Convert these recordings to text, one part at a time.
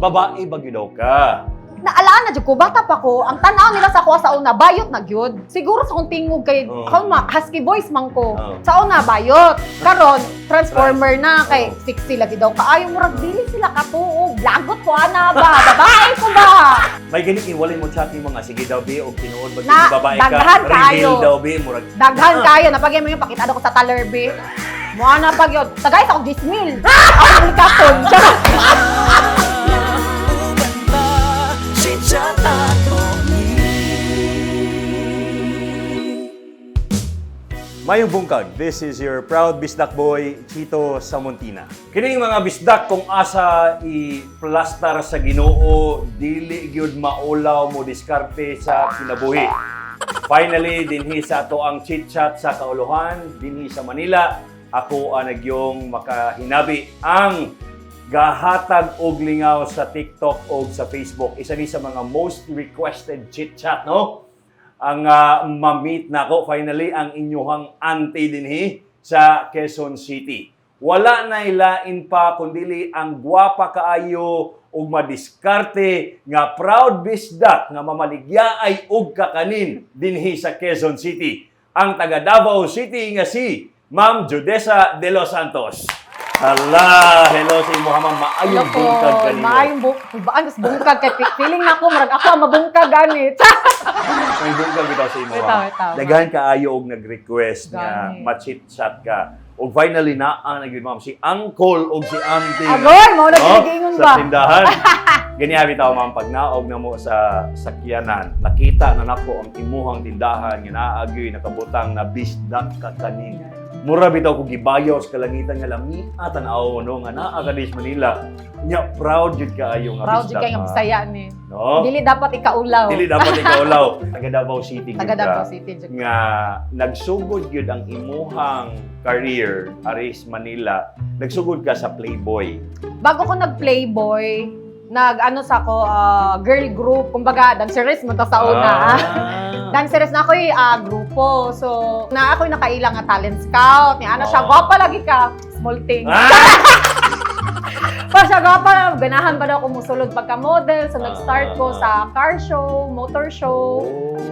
Babae ba gyud daw ka? Naalaan na jud ko, bata pa ko, ang tan-aw nila sa ako sa una, bayot na gyud. Siguro sa kong tingog kay ako ma husky voice man ko. Sa una bayot. Karon transformer na kay sexy lagi daw kaayo, murag dili sila katuo. Lagot ko ana ba? Babae ko ba? May gani iwalay mo chat mga sige daw bi og tinuod ba Na, gyud babae ka? Daghan Reveal kaayo. daw bi murag. Daghan kayo napagay mo yung pakita ko sa talerbe. Mo ana pag yun. Tagay sa akong 10,000. Ako ni kapon. Charot. Uban ba si Chatatomi? Mayong bungkag, this is your proud bisdak boy, Chito Samontina. Kining mga bisdak kung asa i-plastar sa Ginoo, dili gyud maulaw mo diskarte sa kinabuhi. Finally, dinhi sa ato ang chit-chat sa kauluhan, dinhi sa Manila, ako ang nagyong makahinabi ang gahatag og lingaw sa TikTok og sa Facebook. Isa ni sa mga most requested chit-chat, no? Ang ma-meet nako finally ang inyuhang auntie dinhi sa Quezon City. Wala na ilain pa kundili ang gwapa kaayo ug madiskarte nga proud bisdak nga mamaligya ay og kakanin dinhi sa Quezon City. Ang taga Davao City nga si Ma'am Judessa de los Santos. Hala, hello sa imo, ma'am. Hello Maayong po. bungkag kanino. Maayong bungkag. Mas bungkag kay feeling na ako murag ako ang mabungkag gani. May bungkag bitaw sa imo. Bitaw, Ma'am. bitaw. Daghan kaayo og nag-request nga Gani. ma-chit-chat ka. Ug finally naa na gyud, ma'am, si uncle og si auntie. Agoy, mao na No? giingon Sa ba? tindahan. Gani bitaw, ma'am, pag naog na mo sa sakyanan, nakita na nako ang imuhang tindahan nga naa gyud nakabutang na bisdak kakanin. Mura bitaw ko gibayaw sa kalangitan nga lami tan-aw no nga naa ka dis Manila. Nya proud jud kaayo nga Proud jud bisdak kay nga ka. Bisaya ni. No? Dili dapat ikaulaw. Dili dapat ikaulaw. Taga Davao City gyud Taga ka Davao City jud. Nga nagsugod gyud ang imuhang career aris Manila, nagsugod ka sa Playboy. Bago ko nag-Playboy, nag ano sa ako girl group, kumbaga danceres mo to sa una. Danceres na ako'y grupo. So, na ako'y nakailang nga talent scout. Ni ano siya, gwapa lagi ka. Small thing. Pa siya, gwapa, ganahan ba daw ako musulod pagka-model. So, nag-start ko sa car show, motor show.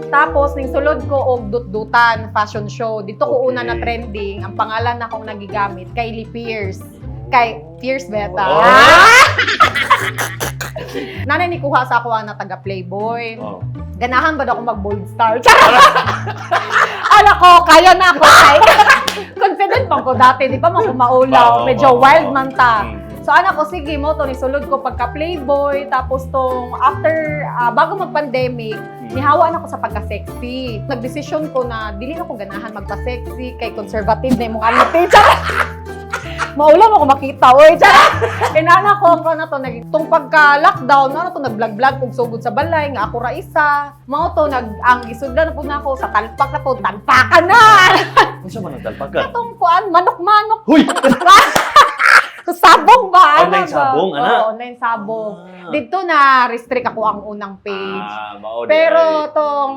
Tapos, ning sulod ko og dutdutan, fashion show. Dito ko una na trending. Ang pangalan na akong nagigamit, Kylie Pierce. Kay Pierce Beta. Oh. Nanay ni kuha sa ako ang na taga Playboy. Ganahan ba daw ako mag-bold star? Charot! Ala ko, kaya na ako. Kay, confident man ko dati, di ba man ko maulaw. Medyo wild man ta. So anak ko, sige mo, to nisulod ko pagka Playboy, tapos tong after, bago mag-pandemic, nihawa na ko sa pagka-sexy. Nagdesisyon ko na dili na ko ganahan magpa-sexy, kay conservative na imong ano, charot! Maulam ako makita, oy, charot! Inana ko, ako na to, nag, tong pagka-lockdown, ano to, nag-vlog-vlog kog sugod sa balay, nga ako ra isa. Mao to, nag, ang gisudlan na po na ako, sa talpak na to, talpakan na! Unsa man ang talpakan? Katong kuan, manok-manok. Huy! So, sabong ba? Ano Online ba? sabong, ana? Oo, online sabong. Dito na restrict ako ang unang page. Ah, mao di Pero ay. tong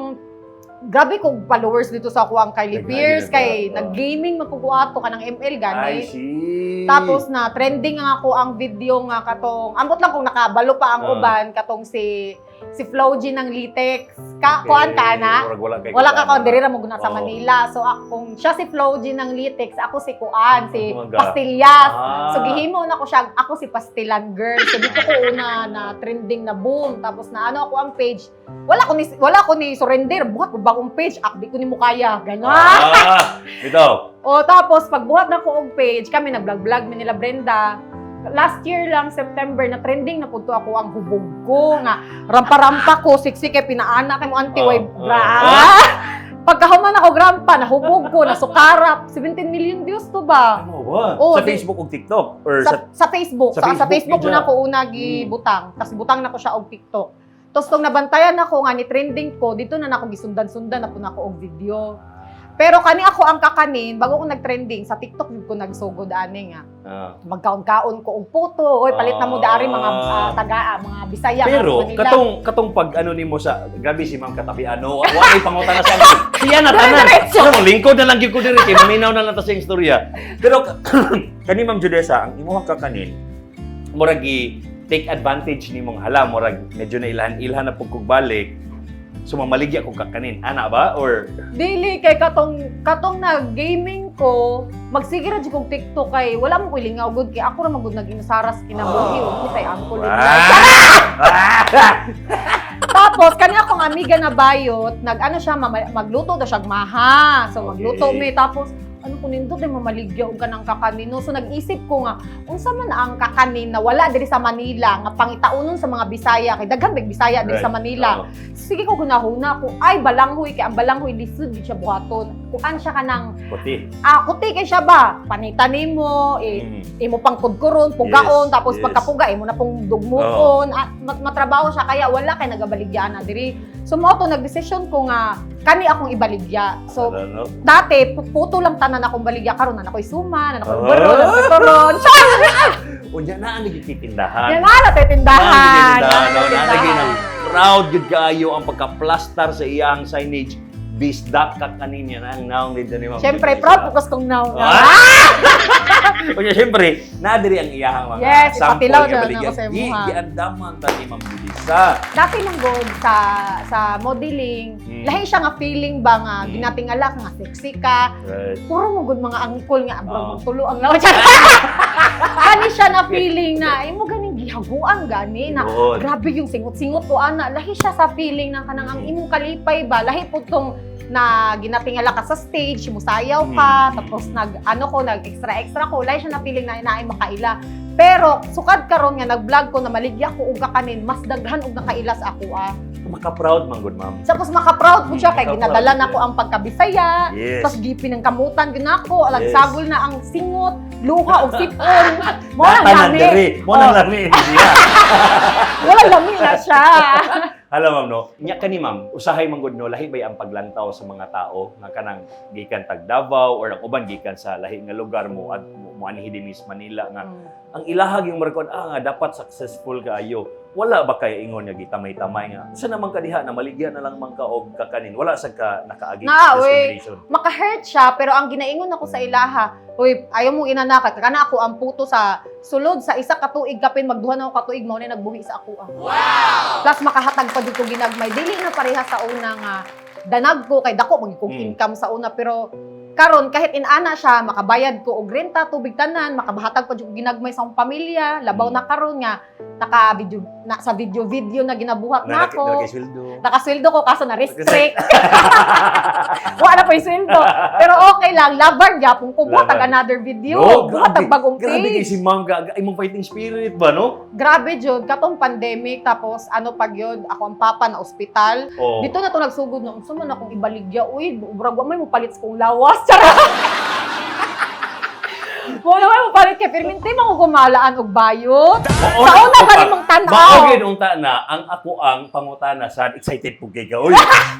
grabe kong followers dito sa ako ang Kylie Naglabi Pierce na kay ba? nag-gaming magkukuato ka ng ML gani. I see. Tapos na trending nga ako ang video nga katong ambot lang kung nakabalo pa ang uban katong si si Flo G ng Litex. Ka kuan ka na? Murag wala kay Wala ka kuan. kon diri ra mo guna sa Oo. Manila. So kung siya si Flo G ng Litex, ako si kuan, si Kumaga. Pastillas. So gihimo na ko siya, ako si Pastilan Girl. So dito ko una na trending na boom. Tapos na ano ako ang page. Wala ko ni surrender. Buhat ko bagong page. Ako di ko nimo kaya. Ganon. Ah, bitaw. O tapos pagbuhat na ko og page, kami nag-vlog-vlog mi nila Brenda. Last year lang September na trending na pud to ako ang hubog ko nga rampa-rampa ko siksi kay pinaana kay mo auntie way bra. Pagkahuman ako grandpa, nahubog ko, nasukarap, 17 million views to ba? Ano ba? Oo, Sa Facebook ug TikTok or Sa Facebook. Sa Sa Facebook Facebook yun na siya. ako una gibutang. Tapos butang na ko siya og TikTok. Tapos tong nabantayan ako nga ni trending ko, dito na nako gisundan-sundan na po nako og video. Pero kani ako ang kakanin, bago ko nag-trending, sa TikTok jud ko nagsugod ani nga. Magkaon-kaon ko og puto, oy palit na mo dari mga taga mga Bisaya, mga Pero Manila. katong katong pag ano nimo sa grabe si Ma'am Katabi ano, wa ay pangutana sa siya na tanan. Diretso. Ano mo lingkod na lang gyud ko diri kay maminaw na lang ta sa iyang istorya. Pero kani Ma'am Judessa, ang imuhang kakanin murag gi Take advantage nimong hala, murag medyo na ilhan-ilhan na pud kog balik. So mamaligya kog kakanin. Ana ba or Dili kay katong na gaming ko, magsige ra jud kog TikTok kay wala mo ko ilingaw gud kay ako ra man gud nag-inasaras kinabuhi ug kitay angkol. Ah! Tapos kani akong amiga na bayot, nag ano siya magluto daw siya maha. So magluto mi tapos ano ko nindot ay mamaligya og kanang kakanin, no? So nag-isip ko nga unsa man ang kakanin na wala diri sa Manila nga pangitaunon sa mga Bisaya kay daghan bag Bisaya diri sa Manila. Sige ko gunahuna ko ay balanghoy kay ang balanghoy lisod gid siya buhaton. Kuan siya kanang Puti. Ah, kuti kay siya ba? Panitan nimo, eh, imo pang kudkuron, pugaon, tapos pagkapuga imo na pong dugmukon, ah, matrabaho siya kaya wala kay nagabaligya na diri. So mao to nagdesisyon ko nga kani akong ibaligya. So Ano, no? dati puto lang tanan akong baligya karon na ako'y suma, na ako'y Ah. buro, na ako'y turon. Char! Unya na ang nagtitindahan. Yan na natitindahan. Tindahan, no, Yan na na nang proud gyud kaayo ang pagka-plaster sa iyang signage. Bisdak kakanin yan ang naong dito ni Ma'am. Siyempre, Julissa. proud bukas kong now. Ah! Unya siyempre, nadiri ang iyahang mga Yes, sample ipatilaw nga na baligya. ako sa imuha. Giandaman ta ni Ma'am Julissa. Dati nung god sa modeling, lahi siya nga feeling ba nga ginatingala ka nga sexy ka, puro mo gud mga angkol nga abang magtulo ang lawa. Kani siya na feeling na imo ganing gihaguan gani na Yun. grabe yung singot-singot ko ana lahi siya sa feeling na kanang ang imong kalipay ba lahi pud tong na ginatingala ka sa stage musayaw ka tapos nag ano ko nag extra extra ko lahi siya na feeling na inaay makaila pero sukad karon nga nag-vlog ko na maligya ko og kakanin mas daghan og nakaila sa ako ah. Maka-proud man gud, ma'am. Tapos maka-proud po siya kay Maka-proud, ginadala na ko yeah. ang pagkabisaya. Tapos gipin ang kamutan gyud nako, alagsagol na ang singot, luha og sipon. Mo lang Tanan lami. diri. Mo nang Oh. lami siya. Wala lami na siya. Hala ma'am no. Nya kani ma'am, usahay man gud no lahi bay ang paglantaw sa mga tao nga kanang gikan tag Davao or ang uban gikan sa lahi nga lugar mo at mo anhi dinhi sa Manila nga ang ilahag yung markon ah nga dapat successful kaayo. Wala ba kay ingon nga gitamay-tamay nga usa naman ka diha na maligya na lang man ka og kakanin. Wala sa ka nakaagi Na, uy. discrimination. Maka-hurt siya pero ang ginaingon ako sa ilaha, uy, ayaw mong inanakat kana ako ang puto sa sulod sa isa ka tuig kapin magduha na ako ka tuig mao na nagbuhi sa ako ah. Wow. Plus makahatag pa dito ginagmay dili na pareha sa una nga danag ko kay dako magiging income sa una pero karon kahit inana siya makabayad ko og renta tubig tanan makabahatag pa jud ko ginagmay sa akong pamilya labaw na karon nga naka video na, sa video video na ginabuhat na ako. Na sweldo. Nakasweldo ko kaso na-restrict. Wala na pa yung sweldo. Pero okay lang, laban gyapon ko. Buhat Laban. another video. No, Buhat grabe. ang bagong Grabe kay page. si ma'am imong fighting spirit ba no? Grabe jud, katong pandemic tapos ano pag yun, ako ang papa na ospital. Oh. Dito na to nagsugod na unsa man akong ibaligya. Uy, murag wa may mopalit sa kong lawas. Charot. Wala may mopalit kay pirminti man ko gumalaan og bayot. Mao Sa na una ako pa rin mong tan-aw. Mao gyud unta na ang ako ang pangutana sad excited pug kay ka. Uy.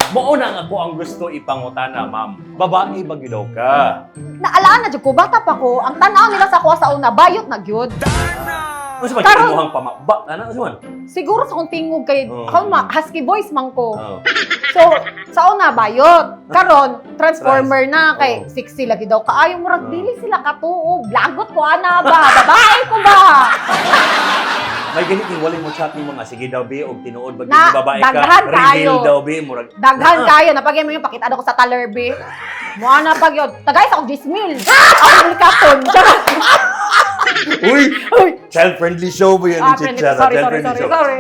Mao na ang ako ang gusto ipangutana, ma'am. Babae ba gyud daw ka? Naalaan na jud ko bata pa ko, ang tan-aw nila sa kuha sa una bayot na gyud. Unsa man Karon- imuhang pamaba? Ana unsa man? Siguro sa kong tingog kay ako ma husky voice man ko. So sa una bayot. Karon transformer na kay sexy lagi daw kaayo murag dili sila katuo. Blagot ko ana ba? Babae ko ba? May ganit yung walay mo chat ni mga sige daw be og tinuod ba gyud Na, babae ka? daghan Reveal kaayo. daw be murag. Daghan kayo napagay mo yung pakita ko sa talerbe. Mo ana pag yun. Tagay sa akong 10,000. Ako likapon. Charot. Uy, Uy. child friendly show ba yun Ah, ni friendly. Chichara? Sorry, Child sorry, friendly sorry, show. sorry.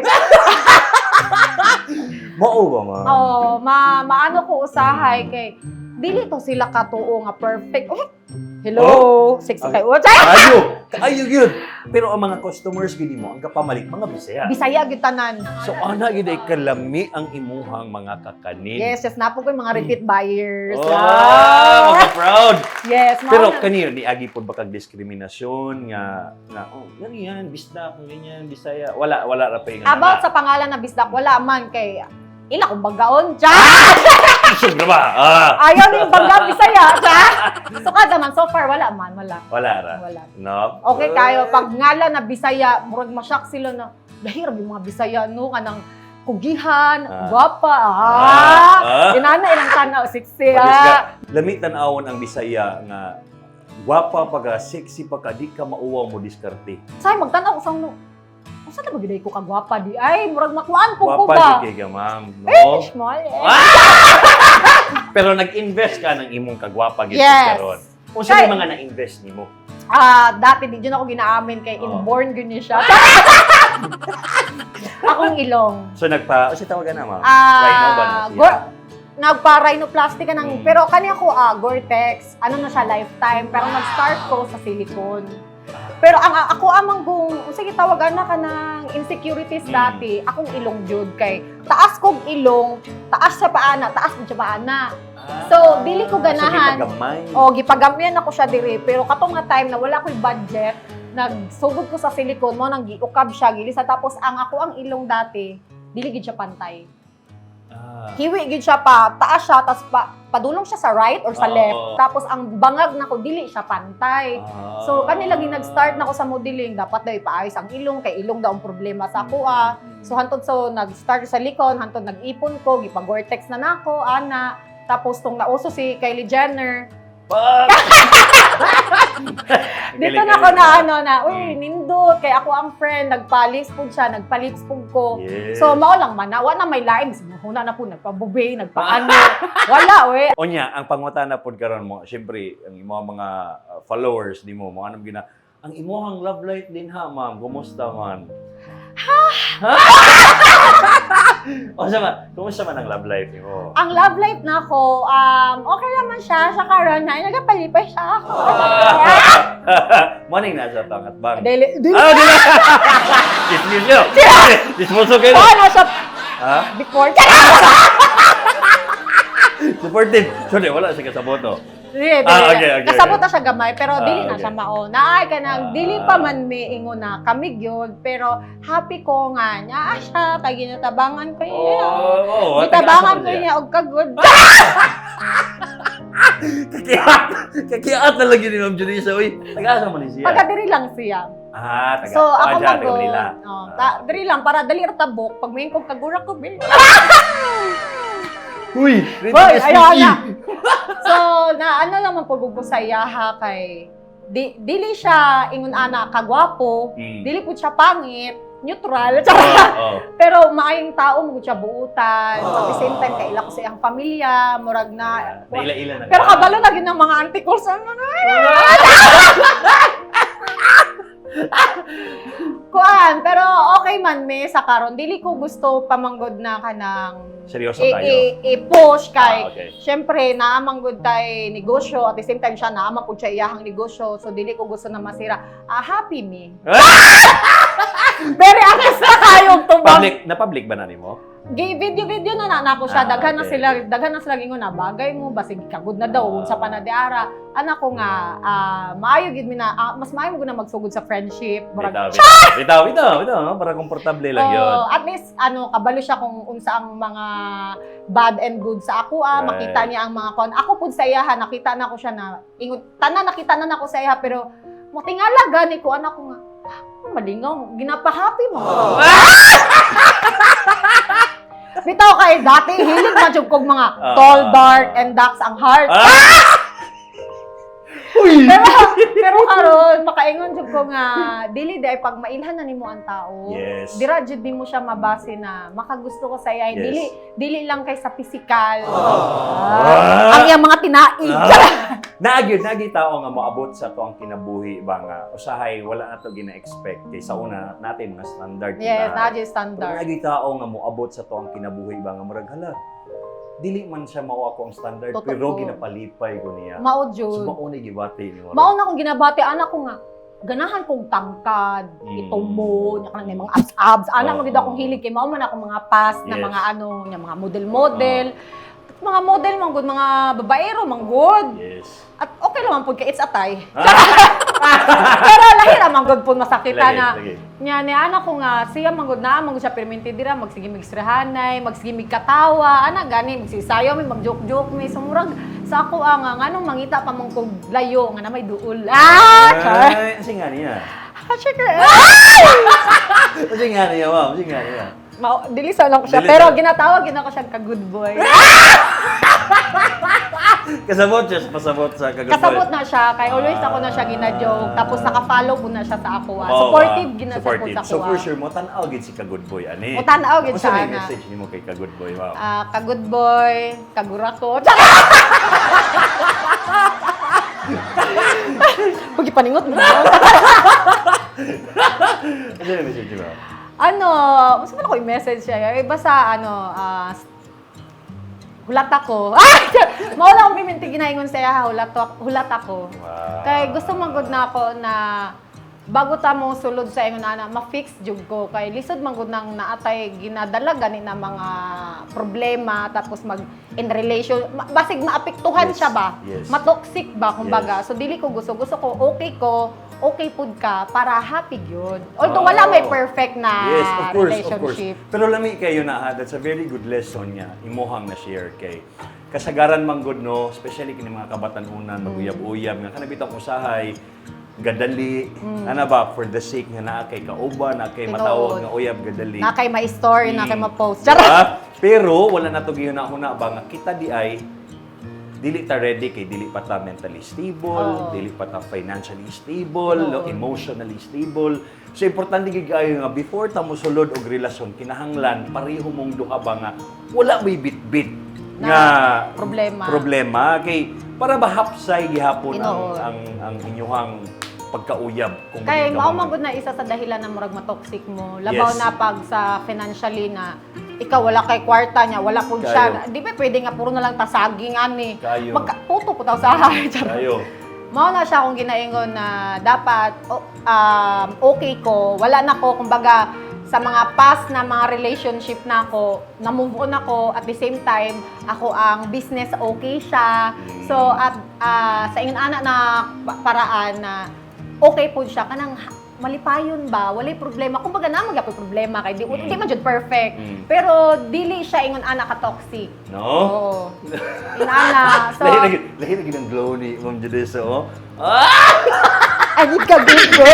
Mao ba ma'am? Oo, maano ko usahay kay dili to sila katuo nga perfect. Uy, hello, sexy kayo. Uy, Ayo, kaayo gyud. Pero ang mga customers gyud mo ang kapamalit mga Bisaya. Bisaya gyud tanan. So ana gyud ay kalami ang imuhang mga kakanin. Yes, napo ko yung mga repeat buyers. Oh, Ah. mga proud. Yes, mao Pero na. kanino niagi pod ba kag diskriminasyon nga nga oh, ganyan, bisdak, ganyan, Bisaya. Wala wala ra pa yung About sa pangalan na bisdak, wala man kay ila kong bagaon. Cha! Isog na ba? Ah, Ayaw ni baga Bisaya, cha! So kada man so far wala man, wala. wala ra. Wala. No. Okay kayo pag ngalan na Bisaya, murag masyak sila na dahil yung mga Bisaya no kanang kugihan, gwapa. Ah. Inana ilang tanaw sexy. Padis ka. Ah. Lami tan-awon ang Bisaya nga gwapa pa ka, sexy pa ka, di ka mauwaw mo diskarte. Say magtan-aw ko sa no. Sa ba gid ko kagwapa di ay murag makuan po ko Gwapa ba. jud kay ka, ma'am. No? Eh, small eh. Pero nag-invest ka ng imong kagwapa gid Yes. karon. Unsa Kay- may mga na-invest nimo? Ah, dati di jud ako ginaamin kay Oo. inborn gyud ni siya. Akong ilong. So nagpa, unsa tawagan na, ma'am? Ah, Rhino ba na siya? Nagpa-rhinoplasty ka ng, pero kanya ko Gore-Tex, ano na siya, lifetime, pero nag-start ko sa silicone. Pero ang ako amang kung sige tawagan na ka ng insecurities dati, akong ilong jud kay taas kog ilong, taas sa paana, taas gud sa paana. So, dili ko ganahan. So, gipagamay. O gipagamyan ako siya diri, pero katong nga time na wala ko'y budget, nagsugod ko sa silicone mo nang giukab siya gilisa tapos ang ako ang ilong dati, dili gid siya pantay. Hiwi gid siya pa, taas siya tas pa, padulong siya sa right or sa left. Tapos ang bangag nako dili siya pantay. So kanila lagi nag-start na ko sa modeling, dapat daw ipaayos ang ilong kay ilong daw ang problema sa ako ah. So hantod so nag-start sa likon, hantod nag-ipon ko, gipag-Gore-Tex na nako, ana. Tapos tong nauso si Kylie Jenner, Fuck! dito na ako na ano na, uy, nindot kay ako ang friend, nagpa-lips pud siya, nagpa-lips pud ko. Yes. So mao lang man, na, wa na may lain, huna na po nagpabubay, nagpaano. Wala we. Onya, ang pangutana pod karon mo, syempre ang imong mga followers nimo, mo anong gina ang imong love life din ha, ma'am. Kumusta man? Ha? Unsa man? Kumusta man ang love life nimo? Ang love life na ako, okay naman siya sa karon na nagapalipay siya ako. Morning na sa pangat bang. Dili, dili. Ah, dili. Dismiss yo. Dismiss kayo. Oh, na siya Ha? before. Supportive. Sorry, wala siya kasaboto. Dili, dili. Ah, okay, Kasabot okay. na siya gamay, pero dili na siya mao. Naay ka nang, dili pa man may ingon na kami gyud, pero happy ko nga niya. Ah, siya, kay ginatabangan ko niya. Oh, Gitabangan ko niya og kagod. Kakiat! Kakiat na lagi ni Ma'am Julissa. Uy, taga-asa mo ni siya? Pagka diri lang siya. Ah, taga. So, ako dyan, man taga Manila. Oh, diri lang para dali ra tabok pag may kog kagura ko bil. Uy, Hoy, ayaw na. So, na ano naman po ko sa iyaha kay di, dili siya ingon ana kagwapo, dili po siya pangit, neutral. Charot. Oh, Pero maayong tao mo siya buutan. At the same time kaila ko sa iyang pamilya, murag na Naila-ila na. Pero kabalo na gid ng mga auntie ko sa mga Kuan, pero okay man me sa karon. Dili ko gusto pamanggod na kanang Seryoso tayo. i-push kay Ah, okay. syempre naamanggod tay negosyo at the same time siya naamang pud siya iyahang negosyo so dili ko gusto na masira. Ah, happy me. Very honest na kayong tubang. Public, na public ba na nimo? Gi video video na na nako siya daghan na sila daghan na sila gingon na bagay mo basig kagud na daw unsa pa na di ara anak ko nga maayo gid mi na mas maayo mo na magsugod sa friendship murag Bitaw, bitaw, bitaw, bitaw, bitaw, no? Para komportable lang yun. Oo, at least ano kabalo siya kung unsa ang mga bad and good sa ako ah makita niya ang mga kon ako pud sa iyaha nakita na ko siya na ingon tanan nakita na nako sa iyaha pero motingala gani ko anak ko nga "Ah, malingaw ginapahappy mo." Bitaw kay dati hilig man jud kog mga tall, dark and dark ang heart. Uy! Pero pero karon makaingon jud ko nga dili di ay pag mailhan na nimo ang tao. Dira jud nimo siya mabase na makagusto ko sa iya. Dili dili lang kay sa pisikal. Ang iyang mga tinai. Naagyo, naagi tao nga moabot sa to ang kinabuhi ba nga usahay wala na to gina-expect kay sa una natin mga standard. Yes, kita. naagi Pero standard. naagi tao nga moabot sa to ang kinabuhi ba nga murag hala. Dili man siya mao ako ang standard Totoo. pero ginapalipay ko niya. Mao So jud. mao ni gibati ni Mao na akong ginabati anak ko nga ganahan kong tangkad, ito mo, nya kanang may mga abs-abs. Ana mo gid akong hilig kay mao man akong mga pass na mga ano, nya mga model-model. Mga model man gud, mga babaero man gud. At okay lang man pud kay it's a tie. Pero lahi ra man gud pud masakita Lagi, na. lagi. Nya ni ana ko nga siya man gud naa man gud siya perminti dira magsige mig-srehanay, magsige mig katawa, ana gani magsisayaw mi mag-joke-joke mi sumurag sa ako ah, nga nganong mangita pa man kog layo nga na may duol. Ah, char. Ay, kasi nga niya. Ah, sugar. Kasi nga niya, ma'am. Kasi nga niya. Dili sa lang ko siya, Dili pero sa- ginatawag gina ko siya ka good boy. Kasabot siya, pasabot sa ka-good boy. Kasabot na siya, kay always ako na siya gina-joke, tapos naka-follow po na siya sa ako. Ah. Oo, Supportive ah. gina sa po Supportive. sa ako. So for sure, mo tan-aw gid si ka-good boy ani. Mo tan-aw gid Unsa siya, may ana. message nimo kay ka-good boy? Wow. Ah, ka good boy, kagurako. Tsaka! Pag ipaningot mo. Unsa may message nimo? Ano, mas man ako i-message siya. Eh, basta ano, hulat ako. Ah! Mao lang akong biminti ginaingon siya, ha, hulat, hulat ako. Wow. Kay gusto man gud na ako na bago ta mo sulod sa ingon ana, ma-fix jud ko kay lisod man gud nang naatay ginadala gani na mga problema tapos mag in relation basig maapektuhan siya ba, matoxic ba kumbaga. So dili ko gusto, gusto ko okay ko, okay pud ka para happy gyud, although wala may perfect na Yes, of course, of course. relationship. Pero lami kayo na ha, that's a very good lesson niya, imuhang na share kay kasagaran man gud no, especially kini mga kabatan-unan, maguyab-uyab nga kana bitong usahay gadali, ana ba, for the sake nga naa kay kauban, naa kay Tinuod. matawag nga uyab gadali. Na kay ma-story, na kay ma-post. Diba? Charot! Pero wala na to gihuna-huna ba nga kita di ay dili ta ready kay dili pa ta mentally stable, dili pa ta financially stable, no, emotionally stable. So importante gid kaayo nga before ta mosulod og relasyon kinahanglan pareho mong duha ba nga wala may bitbit Na nga problema. Problema kay para ba hapsay gihapon ang Tinuod. ang inyuhang pagkauyab kung Kay maging mao ka man gud na isa sa dahilan na murag matoxic mo. Labaw Yes. na pag sa financially na ikaw wala kay kwarta niya, wala pud siya. Kayo. Di ba pwede nga puro na lang tasaging ani. Kayo. Magkaputo po taw sa Kayo. Mao na siya akong ginaingon na dapat okay ko, wala na ko kumbaga sa mga past na mga relationship na ako, na-move on ako, at the same time, ako ang business okay siya. So, at sa ingon ana na paraan na okay po siya, kanang malipayon ba, walay problema. Kumbaga na magyapon problema kay di, di man jud perfect. Pero dili siya ingon ana ka toxic. No? Oo. Inana. So, Lahi lagi ng glow ni Ma'am Judessa, oh. I need ka good bro.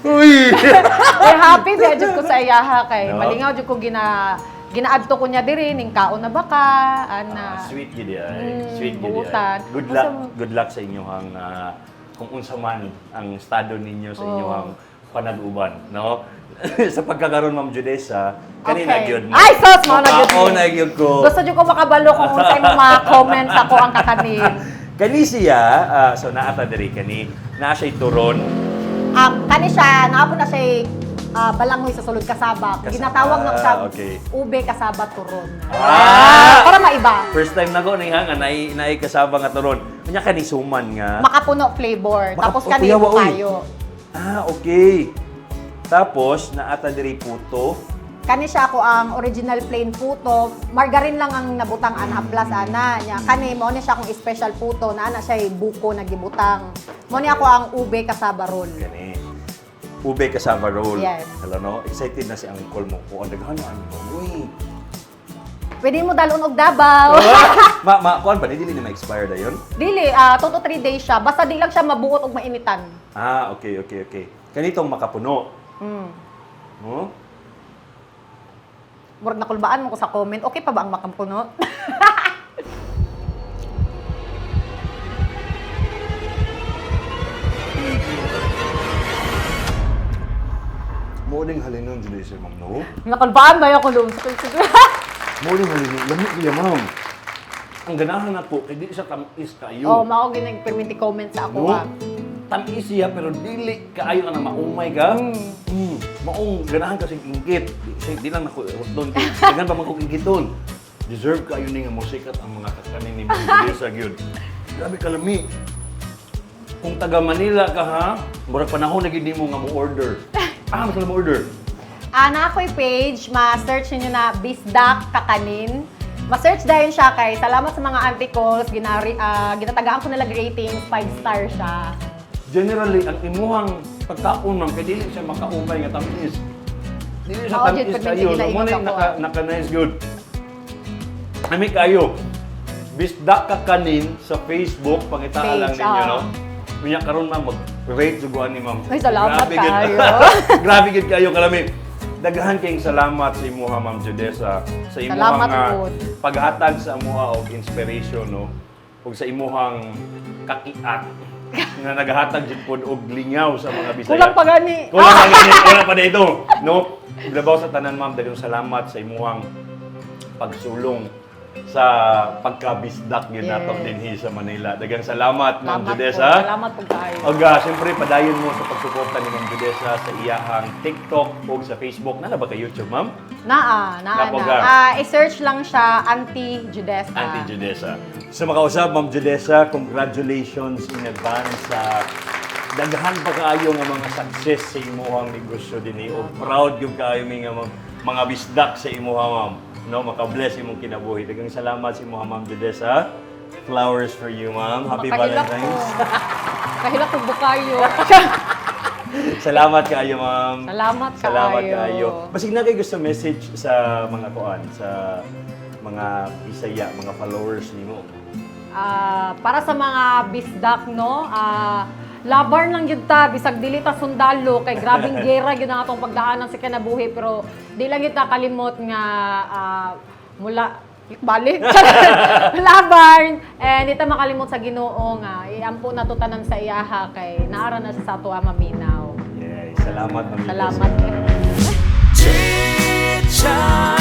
Uy! Eh, happy ba jud ko sa iyaha kay No? malingaw jud ko ginaadto ko niya diri ning kaon na baka ana. Ah, sweet gid ay. Sweet gid ay. Buutan. Good luck, Unsa good luck sa inyong kung unsa man ang estado ninyo sa inyong panag-uban, no? Sa pagkakaroon Ma'am Judessa, kanina gyud mo. Ay, sos, mao na gyud. Mao na gyud ko. Gusto jud ko makabalo kung unsa imong mga comments ako ang kakanin. Kani siya, so naata diri kani, naa siya'y turon. Kani siya, naapon na siya balanghoy sa sulod kasaba. Kasaba, Ginatawag na siya ube kasaba turon. Ah! Para maiba. First time na ko ni ha nga naay kasaba nga turon. Unya kani suman nga. Makapuno flavor. Tapos Oh, kani kuyawa, oy. kayo. Ah, okay. Tapos naata diri puto. Kani siya ako ang original plain puto. Margarine lang ang nabutang ana plus ana niya. Kani mo ni siya akong special puto na ana siya buko na gibutang. Mo ni ako ang ube kasaba roll. Kani. Ube kasaba roll. Yes. Hello, no? Excited na si Uncle mo. Kung ang daghan na ano. Uy. Pwede mo dalon og Davao. Ma, kuan ba? Dili na ma-expire dayon? Dili, 2 to 3 days siya. Basta di lang siya mabuot og mainitan. Ah, okay. Kanitong makapuno. No? Murag nakulbaan mo ko sa comment. Okay pa ba ang makampuno? Mo ning halinon dili si ma'am, no? Nakulbaan ba ako doon? Mo ning halinon. Lami niya, ma'am. Ang ganahan nako kay dili siya tamis kayo. Oh, mao gining perminti comment sa ako No? ah. Tamis siya pero dili kaayo ka na maumay ka. Maong ganahan kasi ingkit. Di lang nako doon. Daghan pa man kog ingkiton. Deserve kayo ni nga mosikat ang mga kakanin ni Ma'am Teresa gyud. Grabe kalami. Kung taga Manila ka ha, murag panahon na gyud nimo nga mo order. Ah, mas mo order. Ana ako'y page, ma-search niyo na Bisdak Kakanin. Ma-search dayon siya kay salamat sa mga auntie calls, ginatagaan ko nila ratings, 5 star siya. Generally, ang imuhang pagkaon ma'am, kay dili siya makaumay nga tamis. Dili siya Oo, tamis jud, pag kayo. medyo So, mo na ginaingon naka, ako. naka nice good. Ami kayo. Bisdak Kakanin sa Facebook, pangitaan lang Page, ninyo, ah. no? Unya karon ma'am, mag Rate suguan ni ma'am. Ay, salamat Grabe gid. kaayo. Grabe gid kayo kalami. Daghan kayong salamat sa imuha, Ma'am Judessa, sa imuha Salamat nga pod. paghatag sa amuha og inspiration, no, ug sa imuhang kakiat nga naghatag jud pod og lingaw sa mga Bisaya. Kulang pa gani. Kulang pa gani, kulang pa dito, no? Ug labaw sa tanan, ma'am, daghang salamat sa imuhang pagsulong sa pagkabisdak gyud nato dinhi sa Manila. Daghang salamat, Ma'am Salamat Judessa. po. Salamat po kaayo. Og siyempre, padayon mo sa pagsuporta ni Ma'am Judessa sa iyahang TikTok o sa Facebook. Nana ba kay YouTube, ma'am? Naa, naa, Napo na. ka. Ah, i-search lang siya, Auntie Judessa. Auntie Judessa. Sa makausap, Ma'am Judessa, congratulations in advance sa daghan pa kaayo nga mga success sa imuhang negosyo dinhi. Og proud gyud kaayo mi nga mga bisdak sa imuha, ma'am. No, maka-bless imong kinabuhi. Daghang salamat sa imuha, Ma'am Judessa. Flowers for you, ma'am. Happy Makahilak ko. Valentine's. Kahilak ko bukayo. Salamat kaayo, ma'am. Salamat kaayo. Salamat kaayo. Basig na kay gusto message sa mga kuan, sa mga Bisaya, mga followers nimo. Ah, para sa mga bisdak, no, laban lang gyud ta bisag dili ta sundalo kay grabeng gera gyud ang atong pagdaanan sa kinabuhi, pero di lang gyud ta kalimot nga mula balik laban and di ta makalimot sa Ginoo nga iampo na to tanan sa iyaha kay naara na siya sa ato maminaw. Yeah, salamat, Ma'am. Salamat. Chit-chat.